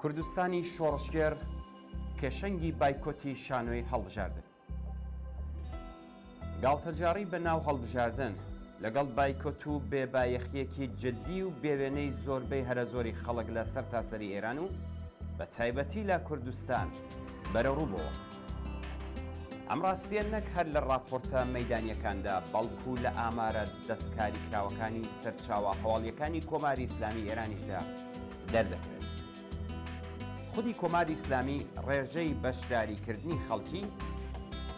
کوردستانی شۆڕشگێڕ پێشەنگی بایکۆتی شانۆی هەڵبژاردن. گاڵتەجاڕی بە ناو هەڵبژاردن، لەگەڵ بایکۆت و بێ بایەخییەکی جددی و بێوێنەی زۆربەی هەرەزۆری خەڵک لە سەرتاسەری ئێران و بە تایبەتی لە کوردستان بەرەوڕوو بۆوە. ئەم ڕاستییە نەک هەر لە ڕاپۆرتە مەیدانییەکاندا بەڵکوو لە ئامارە دەستکاریکراوەکانی سەرچاوە هەواڵییەکانی کۆماری ئیسلامیی ئێرانیشدا دەردەکەوێت. خودی کۆماری ئیسلامی ڕێژەی بەشداریکردنی خەڵکی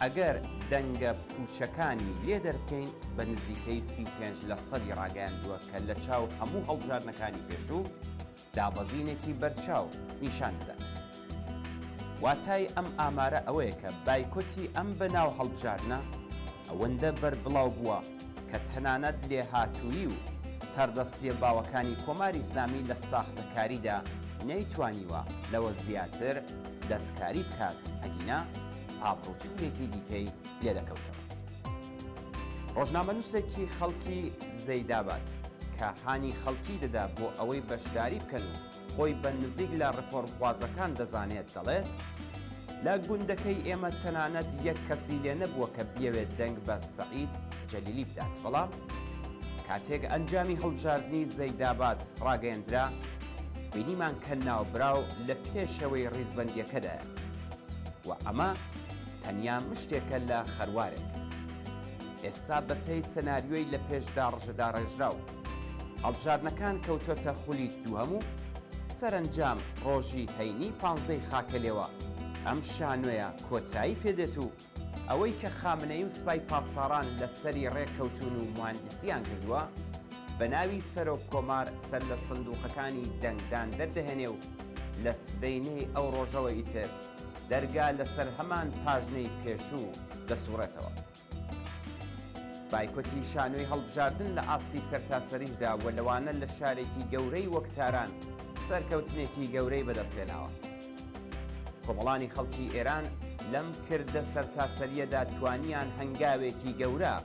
ئەگەر دەنگە پووچەکانی لێ دەربکەین بە نزیکەی 35 لە سەدی ڕاگەیاندووە کە لە چاو هەموو هەڵبژاردنەکانی پێشوو دابەزینێکی بەرچاو نیشان دەدات. واتای ئەم ئامارە ئەوەیە کە بایکۆتی ئەم بەناو هەڵبژاردنە ئەوەندە بەربڵاو بووە کە تەنانەت لێهاتوویی و تەڕدەستییە باوەکانی کۆماری ئیسلامی لە ساختەکاریدا نەیتوانیوە لەوە زیاتر دەستکاری بکات ئەگینا ئابڕووچوونێکی دیکەی لێدەکەوتەوە. ڕۆژنامەنووسێکی خەڵکی زەیداباد کە هانی خەڵکی دەدا بۆ ئەوەی بەشداری بکەن و خۆی بە نزیک لە ڕێفۆرمخوازەکان دەزانێت دەڵێت، لە گوندەکەی ئێمە تەنانەت یەک کەسی لێ نەبووە کە بیەوێت دەنگ بە سەعید جەلیلی بدات، بەڵام کاتێک ئەنجامی هەڵبژاردنی زەیداباد ڕاگەیەندرا، بینیمان کە ناوبراو لە پێشەوەی ڕیزبەندییەکەدایە و ئەمە تەنیا مشتێکە لە خەروارێک. ئێستا بەپێی سناریۆی لە پێش داڕژەداڕێژراو، هەڵبژاردنەکان کەوتۆتە خولی دووهەم و سەرەنجام ڕۆژی هەینی پانزدەی خاکەلێوە ئەم شانۆیە کۆتایی پێدێت و ئەوەی کە خامنەیی و سپای پاسداران لە سەری ڕێککەوتوون و موهەندیسیان کردووە بە ناوی سەرۆک کۆمار سەر لە سندووقەکانی دەنگدان دەردەهێنێ و لە سبەینێی ئەو ڕۆژەوە ئیتر دەرگا لەسەر هەمان پاژنەی پێشوو دەسوڕێتەوە. بایکۆتی شانۆی هەڵبژاردن لە ئاستی سەرتاسەریشدا و لەوانە لە شارێکی گەورەی وەک تاران سەرکەوتنێکی گەورەی بەدەستهێناوە. کۆمەڵانی خەڵکی ئێران لەم کردە سەرتاسەرییەدا توانیان هەنگاوێکی گەورە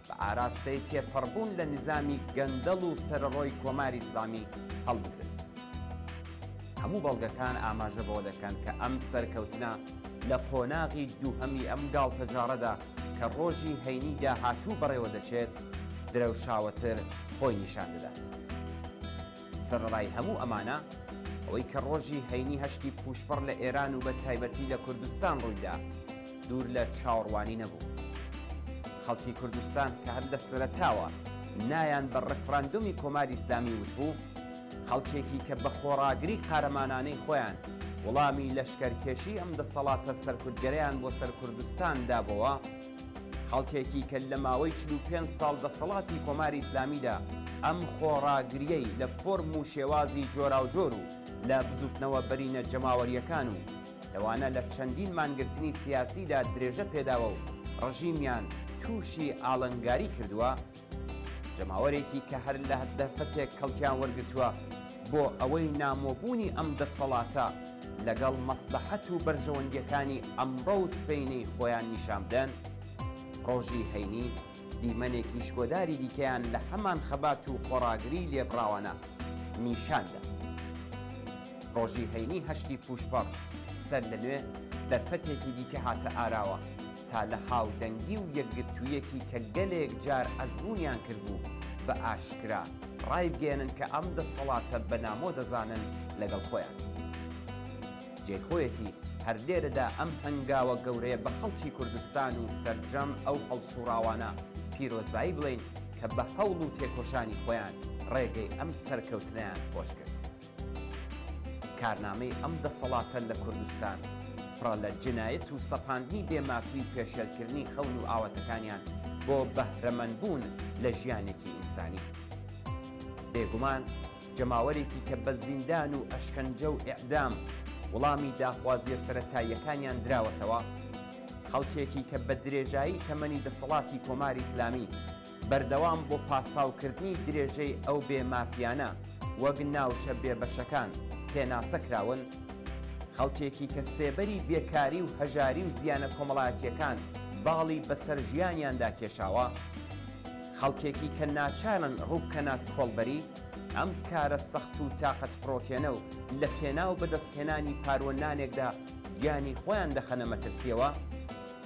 بە ئاراستەی تێپەڕبوون لە نیزامی گەندەڵ و سەرەڕۆی کۆماری ئیسلامی هەڵبگرن. هەموو بەڵگەکان ئاماژە بەوە دەکەن کە ئەم سەرکەوتنە لە قۆناغی دووهەمی ئەم گاڵتەجاڕەدا کە ڕۆژی هەینی داهاتوو بەڕێوە دەچێت، درەوشاوەتر خۆی نیشان دەدات. سەرەڕای هەموو ئەمانە، ئەوەی کە ڕۆژی هەینی هەشتی پووشپەڕ لە ئێران و بە تایبەتی لە کوردستان ڕوویدا، دوور لە چاوەڕوانی نەبوو. خەڵکی کوردستان کە هەر لە سەرەتاوە نایان بە ڕێفراندۆمی کۆماری ئیسلامی وتبوو، خەڵکێکی کە بە خۆڕاگری قارەمانانەی خۆیان وڵامی لەشکەرکێشی ئەم دەسەڵاتە سەرکوتگەرەیان بۆ سەر کوردستان دابۆوە، خەڵکێکی کە لە ماوەی 45 ساڵ دەسەڵاتی کۆماری ئیسلامیدا ئەم خۆڕاگرییەی لە فۆرم و شێوازی جۆراوجۆر و لە بزووتنەوە بەرینە جەماوەرییەکان و لەوانە لە چەندین مانگرتنی سیاسیدا درێژە پێداوە و ڕژیمیان تووشی ئاڵنگاری کردووە، جەماوەرێکی کە هەر لە دەرفەتێک کەڵکیان وەرگرتووە بۆ ئەوەی نامۆبوونی ئەم دەسەڵاتە لەگەڵ مەسلەحەت و بەرژەوەندییەکانی ئەمڕۆ و سبەینێی خۆیان نیشان بدەن، ڕۆژی هەینی دیمەنێکی شکۆداری دیکەیان لە هەمان خەبات و خۆڕاگریی لێبڕاوانە نیشان دا. ڕۆژی هەینی هەشتی پووشپەڕ سەرلەنوێ دەرفەتێکی دیکە هاتە ئاراوە تا لە هاودەنگی و یەکگرتوویەکی کە گەلێک جار ئەزموونیان کردبوو بە ئاشکرا ڕایبگەیەنن کە ئەم دەسەڵاتە بە نامۆ دەزانن لەگەڵ خۆیان. جێی خۆیەتی هەر لێرەدا ئەم هەنگاوە گەورەیە بە خەڵکی کوردستان و سەرجەم ئەو هەڵسوڕاوانە پیرۆزبایی بڵێین کە بە هەوڵ و تێکۆشانی خۆیان ڕێگەی ئەم سەرکەوتنەیان خۆش کرد. کارنامەی ئەم دەسەڵاتە لە کوردستان پڕە لە جنایەت و سەپاندنی بێ مافی و پێشێلکردنی خەون و ئاواتەکانیان بۆ بەهرەمەندبوون لە ژیانێکی ئینسانی. بێگومان جەماوەرێکی کە بە زیندان و ئەشکەنجە و ئیعدام وڵامی داخوازیە سەرەتاییەکانیان دراوەتەوە، خەڵکێکی کە بە درێژایی تەمەنی دەسەڵاتی کۆماری ئیسلامی بەردەوام بۆ پاساوکردنی درێژەی ئەو بێ مافیانە وەک ناوچە بێبەشەکان پێناسە کراون، خەڵکێکی کە سێبەری بێکاری و هەژاری و زیانە کۆمەڵایەتییەکان باڵی بەسەر ژیانیاندا کێشاوە، خەڵکێکی کە ناچارن ڕووبکەنە کۆڵبەری. ئەم کارە سەخت و تاقەتپڕۆکێنە و لە پێناو بەدەستهێنانی پاروە نانێکدا گیانی خۆیان دەخەنە مەترسییەوە،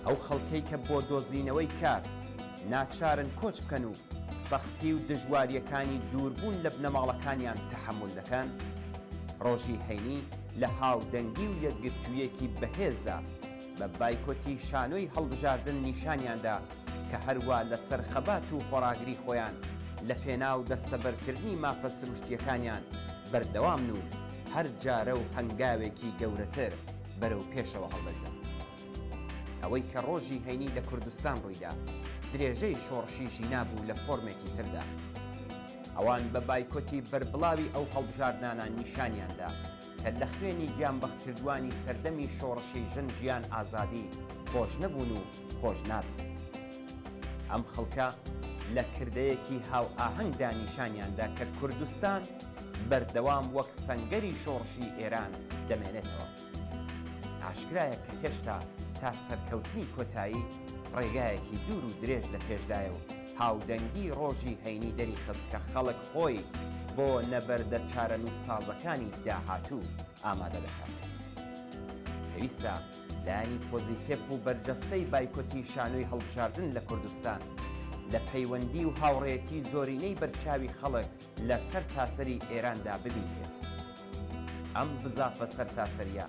ئەو خەڵکەی کە بۆ دۆزینەوەی کار ناچارن کۆچ بکەن و سەختی و دژوارییەکانی دووربوون لە بنەماڵەکانیان تەحەمول دەکەن، ڕۆژی هەینی لە هاودەنگی و یەکگرتوویەکی بەهێزدا بە بایکۆتی شانۆی هەڵبژاردن نیشانیان دا کە هەروا لەسەر خەبات و خۆڕاگری خۆیان لە پێناو دەستەبەرکردنی مافە سروشتییەکانیان بەردەوامن و هەر جارە و هەنگاوێکی گەورەتر بەرەو پێشەوە هەڵدەگرن. ئەوەی کە ڕۆژی هەینی لە کوردستان ڕوویدا، درێژەی شۆڕشی ژینا بوو لە فۆرمێکی تردا. ئەوان بە بایکۆتی بەربڵاوی ئەو هەڵبژاردنانە نیشانیان دا کە لە خوێنی گیانبەختکردووانی سەردەمی شۆڕشی ژن ژیان ئازادی خۆش نەبوون و خۆش نابن. ئەم خەڵکە لە کردەیەکی هاوئاهەنگدا نیشانیان دا کە کوردستان بەردەوام وەک سەنگەری شۆڕشی ئێران دەمێنێتەوە. ئاشکرایە کە هێشتا تا سەرکەوتنی کۆتایی ڕێگایەکی دوور و درێژ لە پێشدایە و هاودەنگی ڕۆژی هەینی دەریخست کە خەڵک خۆی بۆ نەبەردە چارەنووسسازەکانی داهاتوو ئامادە دەکات. پێویستە لایەنی پۆزیتێف و بەرجەستەی بایکۆتی شانۆی هەڵبژاردن لە کوردستان لە پەیوەندی و هاوڕێیەتی زۆرینەی بەرچاوی خەڵک لە سەرتاسەری ئێراندا ببینرێت. ئەم بزافە سەرتاسەرییە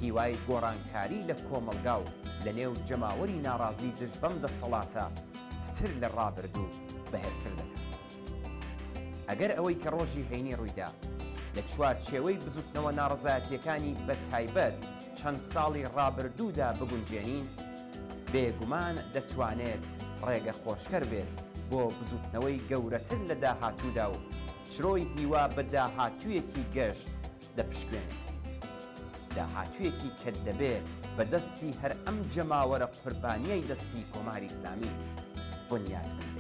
هیوای گۆڕانکاری لە کۆمەڵگا و لە نێو جەماوەری ناڕازی دژ بەم دەسەڵاتە پتر لە ڕابردوو بەهێزتر دەکات. ئەگەر ئەوەی کە ڕۆژی هەینی ڕوویدا لە چوارچێوەی بزوتنەوە ناڕەزایەتییەکانی بە تایبەت چەند ساڵی ڕابردوودا بگونجێنین، بێگومان دەتوانێت ڕێگە خۆشکەر بێت بۆ بزوتنەوەی گەورەتر لە داهاتوودا و چرۆی هیوا بە داهاتوویەکی گەش دەپشکوێنێت. داهاتوویەکی کە دەبێ بە دەستی هەر ئەم جەماوەرە قوربانییەی دەستی کۆماری ئیسلامی بنیات بنرێت.